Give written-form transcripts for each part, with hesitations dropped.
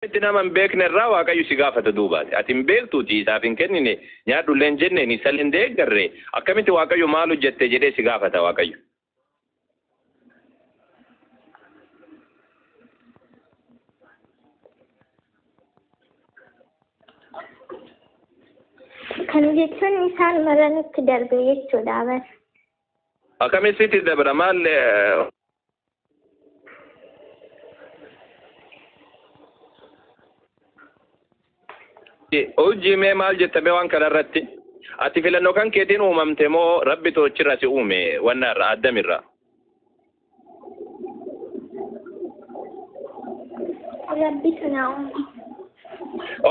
Itti nama hin beekne irraa Waaqayyo si gaafata duubaati. Ati hin beektuuti, isaaf hin kennine, nyaadhullee hin jenneen, isallee hin deeggarre, akkamitti Waaqayyo maal hojjette jedhee si gaafata Waaqayyo? Kana jechuun isaan mara nutti darbe jechuudha bar. Akkamitti sitti dabra maal? Hojii mee maal jetta mee waan kana irratti? Ati filannoo kan keetiin uumamte moo Rabbi tochirra si uume wanna irraa, Addamirraa? Rabbitu na uume.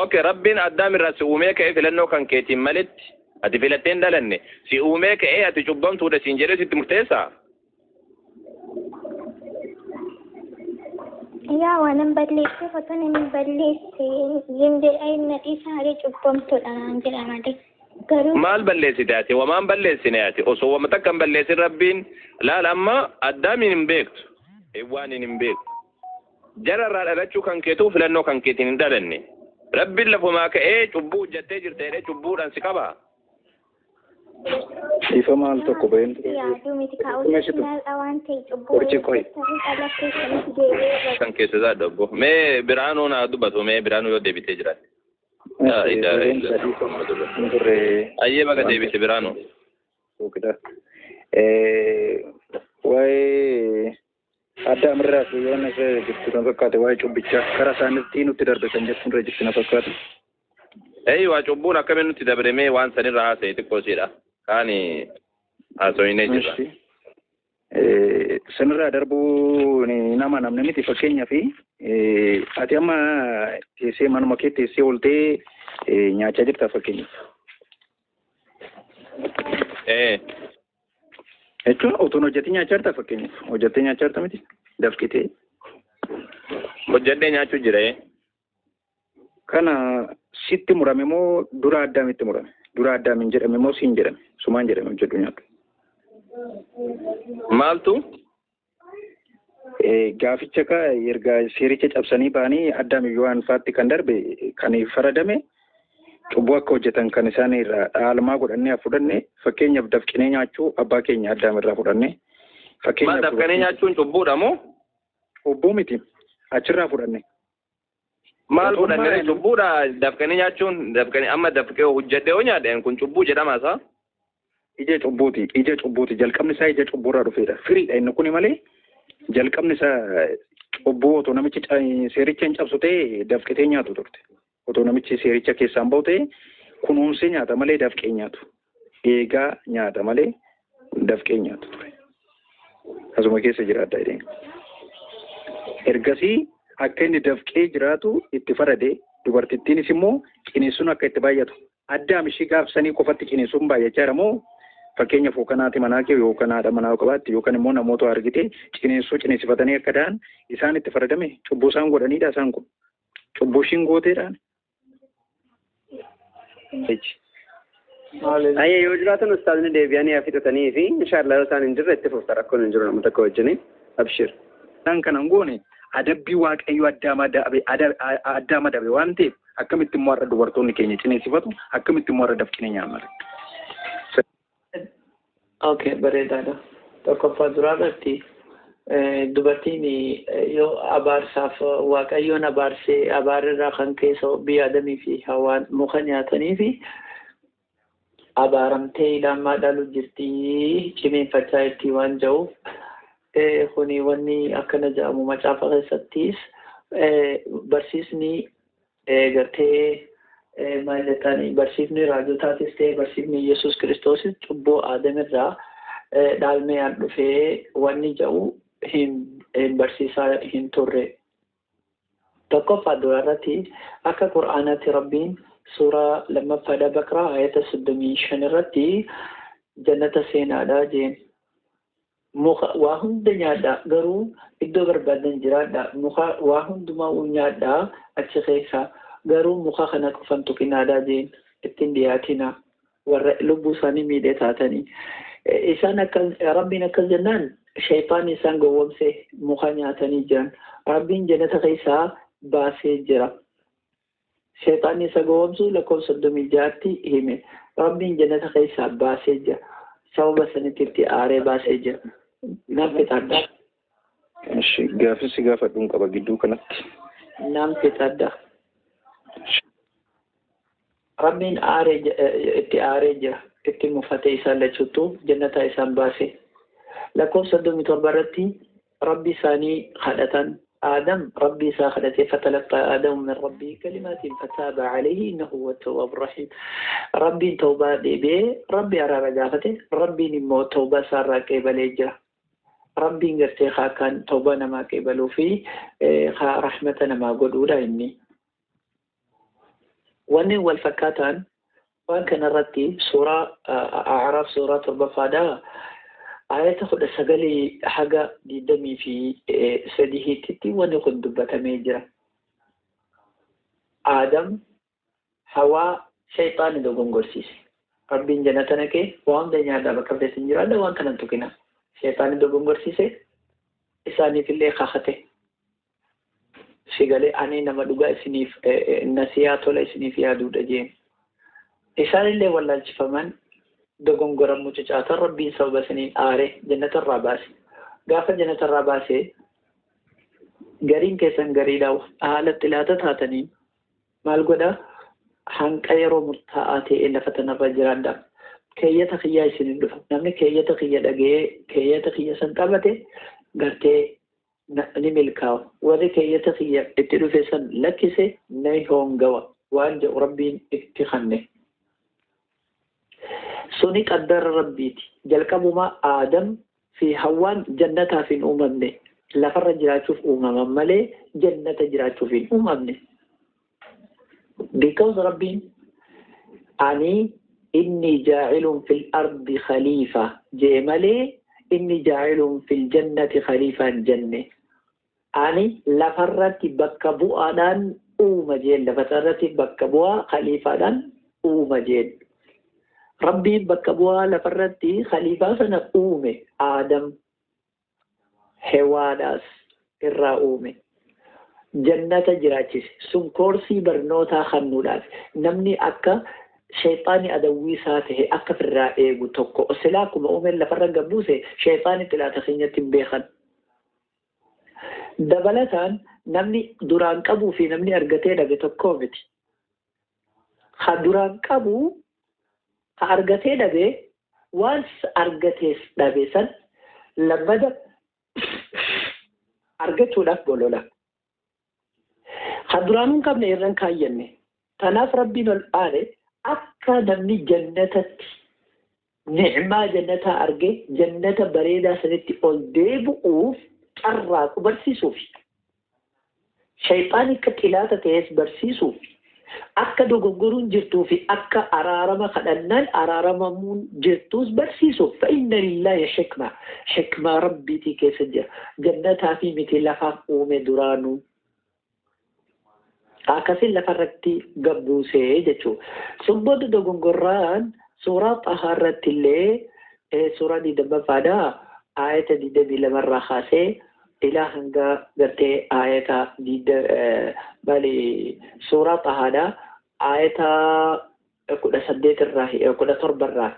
Okay, Rabbiin Addamirraa si uumee ka'ee filannoo kan keetiin malitti ati filattee hin dhalanne, si uumee ka'ee ati cubbamtuudha siin jedhee sitti murteessaa? Yaa waan balleesseef, otoo inni balleesse hin na dhiisaa, cubbamtuudha naan jedha malee. Garuu Maal balleessite ati? Wamaan balleessine ati. Osoo wama takka hin balleessin Rabbiin laala, amma Addaamiin hin beektu. Hewwaaniin hin beektu. Jararraa dhalachuu kan keetuu filannoo kan keetiin hin dhalanne. Rabbiin lafumaa ka'ee cubbuu hojjettee jirta jedhee cubbuudhaan si qabaa? Ifa maal tokko baheen yaaduu miti kaa'u Meeshitu. waan ta'e cubbuu Qorichi qoyi. dhala keessanitti deebi'ee Kan keessa isaa dhabbo. Mee Biraanuu naa dubbatu, mee Biraanuu yoo deebitee jiraatte. Laa ilaaha illallah. Turre. Ayyee, baga deebite Biraanuu. Waa'ee Addaamirraa fi yoo irra jirtu kan fakkaate, waa'ee cubbichaa karaa isaaniitti nutti darbe kan jettu irra jirtu na fakkaate. Eeyyuu, cubbuun akkamiin nutti dabre, mee waan sanirraa haasa'e xiqqoo siidha. Kaani haasa'inee jirra. Sanirraa darbuu nama namni miti. Fakkeenyaa fi ati amma teessee manuma kee teessee ooltee nyaachaa jirta fakkeenyaaf. Jechuun otoo hojjettee nyaachaa jirta fakkeenyaaf. Hojjettee nyaachaa jirta miti, dafqitee. Hojjedhee nyaachuu jira. Kana sitti murame moo dura Addaamitti murame? Dura Addaamiin jedhame moo siin jedhame? Sumaan jedhame hojjedhu nyaadhu. Maaltu? Gaaficha ka erga seericha cabsanii ba'anii Addaam Yohaan faatti kan darbe, kan faradame, cubbuu akka hojjetan kan isaan irraa dhaalmaa godhannee fudhanne, fakkeenyaaf dafqinee nyaachuu abbaa keenya Addaam irraa fudhanne. Maal, dafqanii nyaachuun cubbuudha moo? Cubbuu miti, achirraa fudhanne. Maal fudhanne, cubbuudha dafqanii nyaachuun? Dafqanii amma dafqee hojjedhee yoo nyaadhe kun cubbuu jedhama isaa? Ija cubbuuti, ija cubbuuti. Jalqabni isaa ija cubbuurraa dhufeedha. Firiidha inni kuni malee jalqabni isaa cubbuu. Otoo namichi seericha hin cabsu ta'e dafqitee nyaatu turte. Otoo namichi seericha keessaan bahu ta'e kunuunsee nyaata malee dafqee nyaatu. Eegaa nyaata malee dafqee nyaatu ture. Asuma keessa jiraadha jedheen. Ergasii akka inni dafqee jiraatu itti farade, dubartittiinis immoo ciniinsuun akka itti baay'atu. Addaam ishii gaafsanii qofatti ciniinsuun baay'achaa jira moo? Fakkeenyaaf yookaan haati manaa kee yookaan haadha manaa qabaatti yookaan immoo namoota argite ciniinsuu ciniinsifatanii akka da'an isaan itti faradame, cubbuu isaan godhaniidha isaan kun. Cubbuu ishiin gooteedhaan. Ayyee, yoo jiraatan ustaazni deebi'anii haa fixatanii fi inshaallah yoo isaan hin jirre itti fufta, rakkoon hin jiru nama tokko wajjin, abshir. Isaan kana hin goone, adabbii Waaqayyo Addaam adabe waan ta'eef, akkamitti immoo har'a dubartoonni keenya ciniinsifatu, akkamitti immoo har'a dafqine nyaanna? Okay, bareedaadha. Tokkoffaa duraa irratti dubartiin yoo abaarsaaf Waaqayyoon abaarsee, abaarrirraa kan ka'e sababii Aadamii fi Hawaan muka nyaatanii fi abaaramtee ilaamaa dhalu jirti, cimeenfachaa jirti waan jedhuuf, kuni wanni akkana jedhamu macaafa keessattis barsiisni gartee maal jettaan, barsiifni raajotaatis ta'e barsiifni Yesuus Kiristoosis cubbuu Aadamirraa dhaalmee dhufee wanni jedhu hin barsiisaa hin turre. Tokkoffaa duraarratti akka Qur'aanaatti Rabbiin suuraa lammaffaadha Baqraa ayata 35 irratti jannata seenaadha jeen. Muka waa hunda nyaadha, garuu iddoo barbaadan jiraadha, muka waa hundumaa nyaadha achi keessa, garuu muka kana qofan tuqinaadha jeen, ittiin dhiyaatina warra lubbuu isaanii miidhee taatanii. Isaan akka Rabbiin akkas jennaan shaytaan isaan gowwomse, muka nyaatanii jiran. Rabbiin jannata keessaa baasee jira. Sheexaanni isa gowwoomsu lakkoofsa 36tti hime. Rabbiin jannata keessaa baasee jira. Sababa sanitti itti aaree baasee jira. Nan fixadha. Ishi gaaffii si gaafadhuun qaba gidduu kanatti. Nan fixadha. Rabbiin aaree itti aaree jira. Itti mufatee isaan lachuutu jannata isaan baase. Lakkoofsa 37 irratti Rabbi isaanii kadhatan. آدم ربي ساخدته فتلقى آدم من ربه كلمات فتاب عليه إنه هو التواب الرحيم. ربي توبة ديبي ربي أرى رجافته ربي نمو توبة سارة كيبل يجرى ربي نغرتي خاكان توبة نما كيبلو في خا رحمة نما قدولا إني واني والفكاتان وان كان الرتي سورة أعراف سورة البفادة آية خد سجلي حاجة دي دمي في سديه تتي ونخد دبة ميجرة آدم هوا شيطان دوغن غرسيس ربين جنتنا كي وان دنيا دا بكفر سنجرا دا وان كنن تكنا شيطان دوغن غرسيس إساني في اللي خاخته سجلي أني نما دوغا إسنيف نسيات ولا إسنيف يا دود أجين إسان اللي ولا الشفمن dogongora mucucaatan rabbiin sababa saniin aare jannatarraa baase. Gaafa jannatarraa baase gariin keessan gariidha haala xilaata taataniin maal godha hanqa yeroo murtaa'aa ta'e lafa tanarra jiraadha. Keeyyata kiyyaa isiniin dhufa. Namni keeyyata kiyya dhaga'ee keeyyata kiyya san qabate gartee ni milkaa'a. Warri keeyyata kiyya itti dhufe san lakkise ni hongawa waan jedhu rabbiin itti kanne. Suni qaddara rabbiiti. Jalqabuma Aadam fi Hawwaan jannataaf hin uumamne. Lafarra jiraachuuf uumaman malee jannata jiraachuuf hin uumamne. Because rabbiin ani inni jaacilun fil ardi khaliifa jee malee inni jaacilun fil jannati khaliifa hin jenne. Ani lafarratti bakka bu'aadhaan uuma jeen. Lafarratti bakka bu'aa khaliifaadhaan uuma jeen. Rabbiin bakka bu'aa lafarratti khaliifaa sana uume Aadam Hewaadhaas irraa uume. Jannata jiraachise. Sun koorsii barnootaa kennuudhaaf namni akka sheexaani adawwii isaa ta'e akka firraa eegu tokko silaa akkuma uumeen lafarra gabbuuse sheexaani xilaata keenyatti hin beekan. Dabalataan namni duraan qabuu fi namni argatee dhabe tokko miti. Ha duraan qabu ha argatee dhabe waan argatees dhabe san lammada argachuudhaaf bolola. Ha duraanuu hin qabne irra hin kaayyanne. Kanaaf rabbiin ol aane akka namni jannatatti nicmaa jannataa arge jannata bareedaa sanitti ol deebi'uuf carraaqu barsiisuuf. Shayxaan akka xilaata ta'es barsiisuuf. Akka dogoggoruun jirtuu fi akka araarama kadhannaan araaramamuun jirtuus barsiisuuf. Fa'inna lillaahi xikma. Xikmaa rabbiitii keessa jira. Jannataa fi miti lafaaf uume duraanuu. Akkasiin lafarratti gabbuusee jechuudha. Sun booda dogongorraan suuraa Xahaa irratti illee suuraa 20ffaadha. Aayata 22 irraa kaasee ilaa hanga gartee aayata bali suuraa Xahaadha. Aayata 18 irraa 17 irraa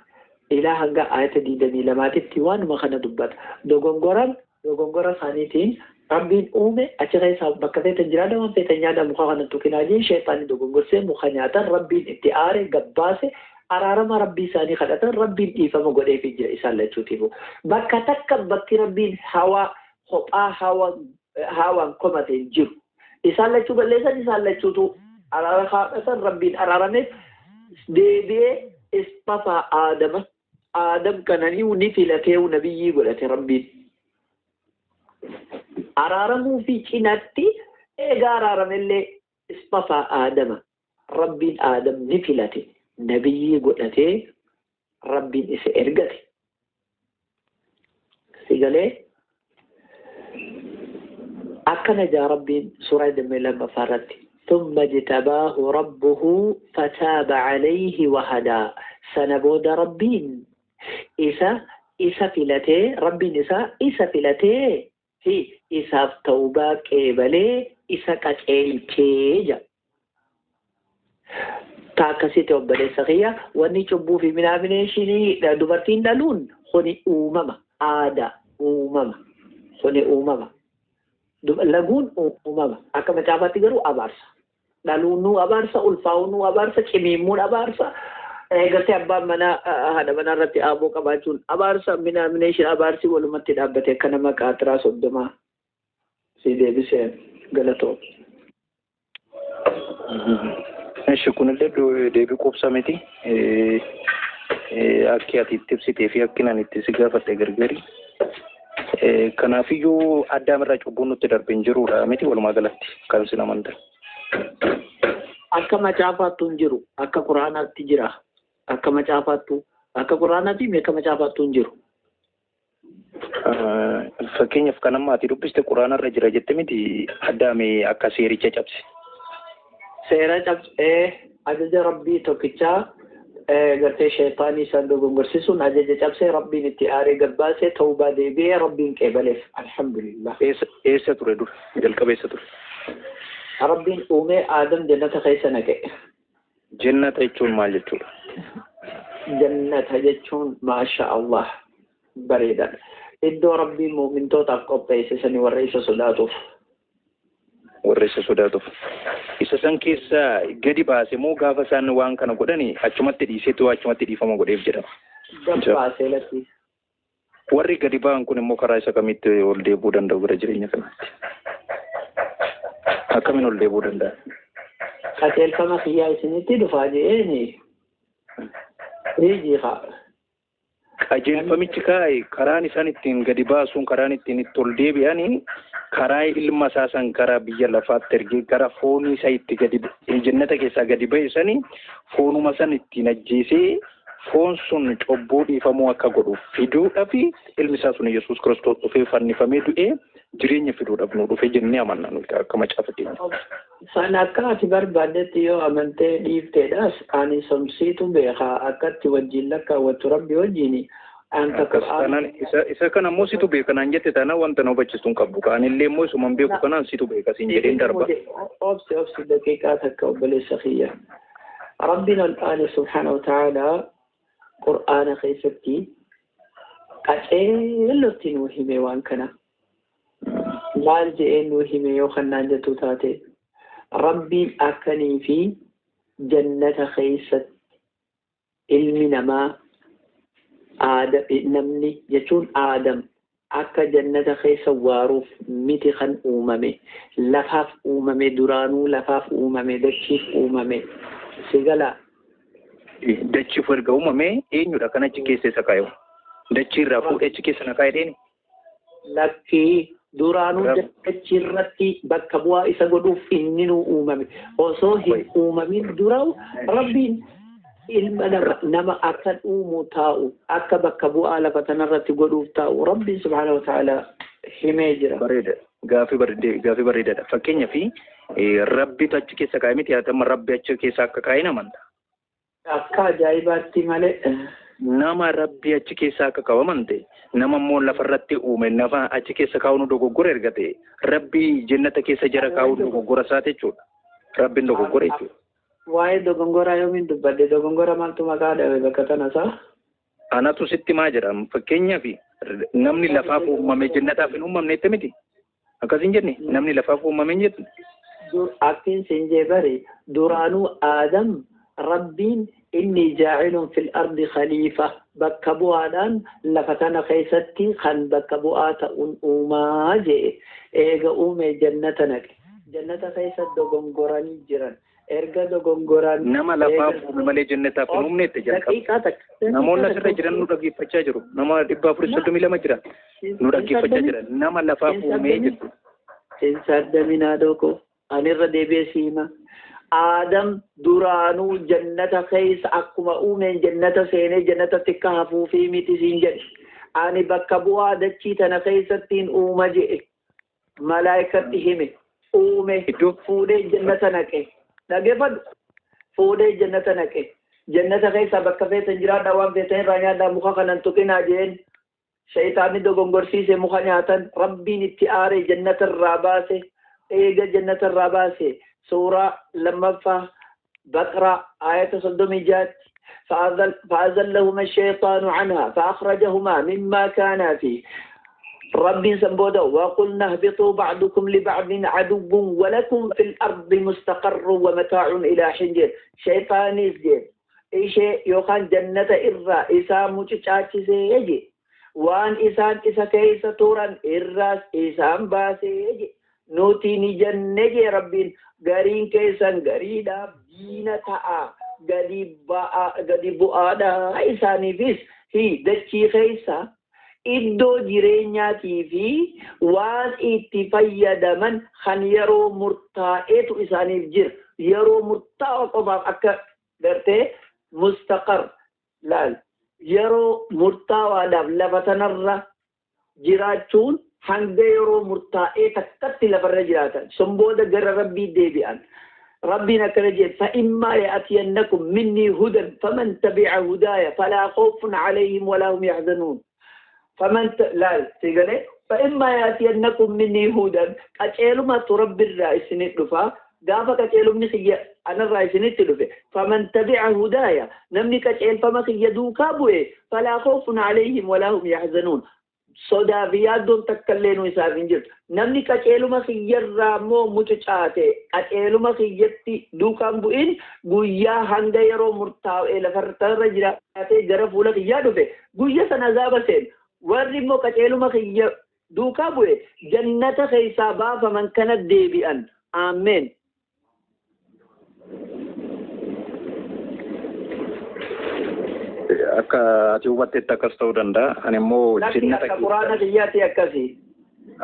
ilaa hanga aayata 22tti waanuma kana dubbata. Dogongora isaaniitiin Rabbiin uume achi keessaa bakka feetan jiraadha waan feetan nyaadha muka kana tuqinaa jeen sheexaanni dogongorsee muka nyaatan rabbiin itti aare gabbaase araarama rabbii isaanii kadhatan rabbiin dhiifama godheefii jira isaan lachuutiif. Bakka takka bakki rabbiin hawaa kophaa hawaan komate hin jiru. Isaan lachuu balleessan isaan lachuutu araara kadhatan rabbiin araarameef deebi'ee istafaa Aadama. Aadam kananii ni filatee nabiyyii godhate rabbiin. Araaramuu fi cinatti egaa araaramellee istafaa Aadama. Rabbiin Aadam ni filate nabiyyii godhatee rabbiin isa ergate. Sigalee akkana jaa rabbiin suuraa 22 irratti ثم اجتباه ربه فتاب عليه وهدى. Sana booda rabbiin isa filatee rabbiin isa filatee fi isaaf tawbaa qeebalee isa qaceelchee jira. Ta akkasitti obboleessa kiyya, wanni cubbuu fi minaaminee dubartiin dhaluun kuni uumama, aadaa uumama, kuni uumama. Laguun uumama. Akka macaafaatti garuu abaarsa. Dhaluun nuu abaarsa, ulfaa'uun nuu abaarsa, cimiimmuun abaarsa. Gartee abbaan manaa haadha manaa irratti aaboo qabaachuun abaarsa, minaaminee abaarsi walumatti dhaabbate akka nama qaatiraa 30 si deebisee, galatoo. Eshi, kunillee deebii quubsaa miti. Akki ati itti ibsitee fi akki ani itti si gaafadhe gargari. Kanaafiyyuu Addaam irraa cubbuun nutti darbe hin jirudha miti walumaa galatti kan sin amantan? Akka macaafaattu hin jiru, akka Quraanaatti jira. Akka macaafaattu, akka Quraanaatti akka macaafaattu hin jiru. Fakkeenyaaf kan amma ati dubbiste Quraanarra jira jette miti, Addaame akka seericha cabse? Seera cabsee, ajaja Rabbii tokkichaa gartee sheexaanii isaan dogongorsiisuun ajaja cabsee, Rabbiin itti aaree gabbaasee, tawbaa deebi'ee, Rabbiin qeebaleef, alhamdulillah. Eessa ture dur? Jalqaba eessa ture? Rabbiin uumee Aadam jannata keessa naqe. Jannata jechuun maal jechuudha? Jannata jechuun, maasha Allah, bareedaadha. Iddoo Rabbiin mu'mintootaaf qopheesse sani, warra isa sodaatuuf. Warra isa sodaatuuf. Isa san keessa gadi baase moo gaafa isaan waan kana godhani achumatti dhiiseetu achumatti dhiifama godheef jedhama? Gad baasee latti. Warri gadi ba'an kun immoo karaa isa kamitti ol deebi'uu danda'u gara jireenya kanaatti? Akkamiin ol deebi'uu danda'a? Qajeelfama kiyyaa isinitti dhufaa je'eeni. Riijii haa. Qajeelfamichi kaa'e karaan isaan ittiin gadi baasuun, karaan ittiin itti ol deebi'anii, karaa ilma isaa san karaa biyya lafaatti ergee, gara foonii isaa itti gadi jannata keessaa gadi ba'e sanii foonuma san ittiin ajjeesee, foon sun cubbuu dhiifamuu akka godhu fiduudhaaf ilmi isaa sun Yesuus Kiristoos dhufee fannifamee du'ee jireenya fiduudhaaf nu dhufee jennee amanna nuti akka macaafa keenya. San akka ati barbaaddetti yoo amantee dhiifteedhaas, ani somsiitu beekaa akkatti wajjin lakkaawwattu Rabbi wajjin an takka. Akkas taanaan isa kana immoo situ beeka naan jette taanaan wanta na hubachiistu hin qabdu. Kaanillee immoo isuma hin beeku kanaan situ beeka siin jedheen darba. Obsi, obsi, daqiiqaa takka, obboleessa kiyya. Rabbiin ol aane subhaana wa ta'aalaa Qur'aana keessatti qaceellotti nuu hime waan kana. Maal je'ee nuu hime yoo kannaan jettu taate, Rabbiin akkanii fi jannata keessatti ilmi namaa aada namni jechuun Aadam akka jannata keessa waaruuf miti kan uumame, lafaaf uumame, duraanuu lafaaf uumame, dachiif uumame, si galaa? Dachiif erga uumame eenyudha kan achi keessa isa kaa'u? Dachii irraa fuudhee achi keessa na kaa'e dheeni? Lakkii, duraanuu dachii irratti bakka bu'aa isa godhuuf inni nu uumame. Osoo hin uumamin dura Rabbiin ilma nama akka uumu taa'u, akka bakka bu'aa lafa tanarratti godhuuf taa'u Rabbiin subhaana wa ta'ala himee jira. Bareeda. Gaafii bareedee, gaafii bareedaadha. Fakkeenyaaf Rabbitu achi keessa kaa'e miti, haa ta'u, Rabbi achi keessa akka kaa'e amanta? Akka ajaa'ibaatti malee. Nama Rabbi achi keessa akka kaa'u amante, nama immoo lafarratti uume nafa achi keessa kaa'uun dogoggora erga ta'e, Rabbi jannata keessa jara kaa'uun dogoggora isaati jechuudha. Rabbiin dogoggora jechuudha. Waa'ee dogongoraa yoomiin dubbadde? Dogongora maaltu maqaa dhabe bakka tana isaa? Anatu sitti maa jedha, fakkeenyaaf namni lafaaf uumame jannataaf hin uumamne jette miti? Akkas hin jenne? Namni lafaaf uumame hin jette? Akkin siin jee bari, duraanuu Aadam Rabbiin inni jaacilun fil ardi khaliifa, bakka bu'aadhaan lafa tana keessatti kan bakka bu'aa ta'uun uumaa jee. Eega uume jannata naqe. Jannata keessa dogongoranii jiran. Erga dogongoran Nama lafaaf uume malee jannataaf hin uumne jette jalqaba. Daqiiqaa takka. Namoonni asirra jiran nu dhaggeeffachaa jiru. Nama 432 jira. Nu dhaggeeffachaa jira. Nama lafaaf uumee jettu. Hin saddaminaa doko. Ani irra deebi'ee si hima. Aadam duraanuu jannata keessa akkuma uumeen jannata seenee jannatatti akka hafuufii miti siin jedhe. Ani bakka bu'aa dachii tana keessattiin uuma jedhe. Malaayikatti hime. Uume. Iddoo Fuudhee jannata naqe. Dhaggeeffadhu. Fuudhee jannata naqe. Jannata keessa bakka feetan jiraadhaa, waan feetan irraa nyaadhaa, muka kanan tuqinaa jeen. Shayitaanni dogongorsiise, muka nyaatan, Rabbiin itti aaree jannata irraa baase. Eega jannata irraa baase, suuraa lammaffaa Baqraa aayata 36. فأزلهما الشيطان عنها فأخرجهما مما كانا فيه. ربي سنبودا وقلنا اهبطوا بعضكم لبعض عدو ولكم في الأرض مستقر ومتاع إلى حين. شيطان يسجد إيش يوخان جنة إرى إسا مچچاچسه يجي وان إسان إسا كيس توران إراس إسان باسه يجي نوتي نجنة ربين غرين كيسان غريدا دينة تا'a gadi bu'aadha isaaniifis hi dachii keessa iddoo jireenyaatii fi waan itti fayyadaman kan yeroo murtaa'eetu isaaniif jira. Yeroo murtaa'aa qofaaf akka gartee mustaqar laal yeroo murtaawaadhaaf lafa tanarra jiraachuun hanga yeroo murtaa'ee takkatti lafarra jiraatan sun booda gara rabbii deebi'an. ربنا كرجل فإما يأتينكم مني هدى فمن تبع هدايا فلا خوف عليهم ولا هم يحزنون. فمن لا تقولي فإما يأتينكم مني هدى أجعل ما تربي الرئيس ندفع قافك أجعل من خي أنا الرئيس ندفع فمن تبع هدايا نمني أجعل فما خيدوك أبوه فلا خوف عليهم ولا هم يحزنون. Sodaa fi yaaddoon takka illee nu isaaf hin jirtu. Namni qaceeluma kiyyarraa immoo mucucaate qaceeluma kiyyatti duukaan bu'in guyyaa hanga yeroo murtaa'e lafarra jiraatee gara fuula kiyyaa dhufe guyya sana azaaba seenu. Warri immoo qaceeluma kiyya duukaa bu'e jannata keessaa baafaman kana deebi'an. Ameen. Akka ati hubattetti akkas ta'uu danda'a. Ani immoo jannata akka quraana kiyyaatti akkasi.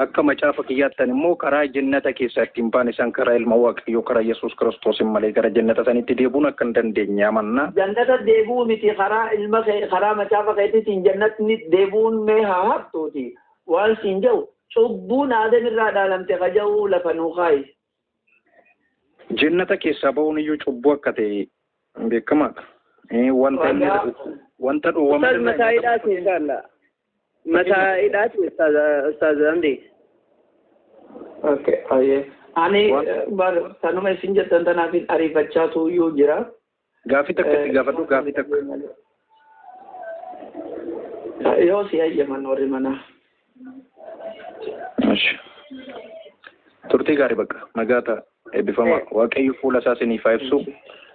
Akka macaafa kiyyaatti ani immoo karaa jannata keessaa ittiin ba'an isaan karaa ilma Waaqayyoo karaa Yesuus Kiristoos malee gara jannata sanitti deebi'uun akka hin dandeenye amanna. Jannata deebi'uu miti karaa ilma karaa macaafa keetiitiin jannatni deebi'uun mee haa haftuuti. Waan siin jedhu cubbuun aadam irraa dhaalamte kaja'uu lafa nuu kaayi. Jannata keessaa ba'uun iyyuu cubbuu akka ta'e beekamaadha. Wanta dhoowwame. Ustaaz mataa'iidhaati inshallah. Mataa'iidhaati Ustaaz Amdi. Okay, ayyee. Ani tanuma isin jettan tanaaf ariifachaatu iyyuu jira. Gaaffii takka itti gaafadhu gaaffii takka. Yoo si ayyaman warri manaa. Turtii gaarii bakka nagaa ta'a eebbifama Waaqayyo fuula isaa isiniif haa ibsu.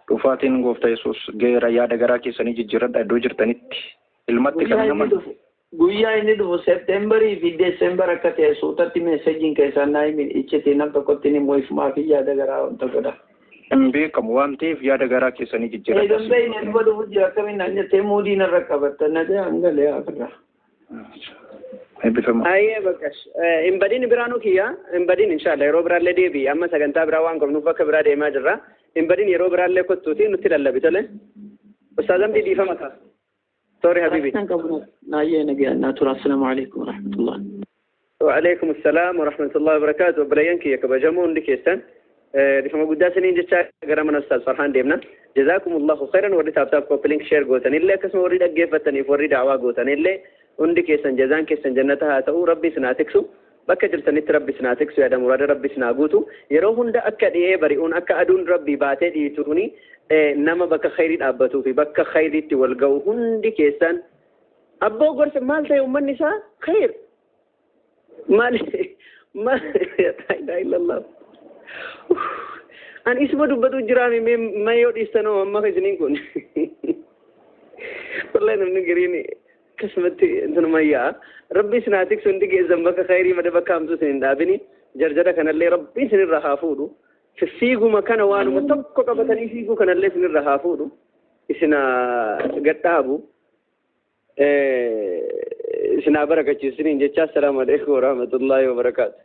Dhufaatiin gooftaa Yesuus geera yaada garaa keessanii jijjiiradha iddoo jirtanitti ilmatti kan naman. Guyyaa inni dhufu Seepteembarii fi Deesembar akka ta'e suutatti meeseejiin keessaan naa himin iccitii nam tokkotti immoo ifumaa fi yaada garaa wanta godha. Hin beekamu waan ta'eef yaada garaa keessanii jijjiiradha. Eegan beeyne dhufa dhufu jira akkamiin naan jettee muudii narra qabatta na jee hangalee afirra. Eebbifama. Ayyee bakkash hin badin biraanuu kiyya hin badin inshallah yeroo biraallee deebi'i amma sagantaa biraa waan qabnuuf bakka biraa deemaa jirra. Hin badin yeroo biraallee kottuuti nutti lallabi tole. Ustaaz Amdii dhiifama ta'a. Sorry habibi. Naayyee nagaa naa tura. Assalaamu alaikum warahmatullah. وعليكم السلام ورحمة الله وبركاته. بلينك يا كبجمو عندك يستن dhiifama guddaa saniin jecha gara mana Ustaaz Farhaan deemna. Jazaakumullahu khairan warri taaptaap koppiliink sheer gootanillee akkasuma warri dhaggeeffataniif warri daawaa gootanillee hundi keessan jazaan keessan jannata haa ta'u rabbi isin haa tiksu. Bakka jirtanitti rabbi isin haa tiksu yaada muraada rabbi isin haa guutu. Yeroo hunda akka dhi'ee bari'uun akka aduun rabbi baatee dhiituuni nama bakka khayrii dhaabbatuu fi bakka khayriitti wal ga'u hundi keessan abboo gorsa maal ta'e uummanni isaa khayr maal maal laa ilaaha illallah. An isuma dubbatu jiraami mee yoo dhiistanoo amma isiniin kun wallahi namni gariin akkasumatti intanuma yaa'a. Rabbi isin haa tiksu hundi keessan bakka khayrii malee bakka hamtuu isin hin dhaabini. Jarjara kanallee rabbi isinirra haa fuudhu. Fiiguma kana waanuma tokko qabatanii fiiguu kanallee isinirra haa fuudhu. Isin gadhaabu. Isin haa barakachiisu isiniin jecha. Assalaamu alaikum warahmatullaahi wabarakaatu.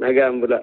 Nagaan bulaa.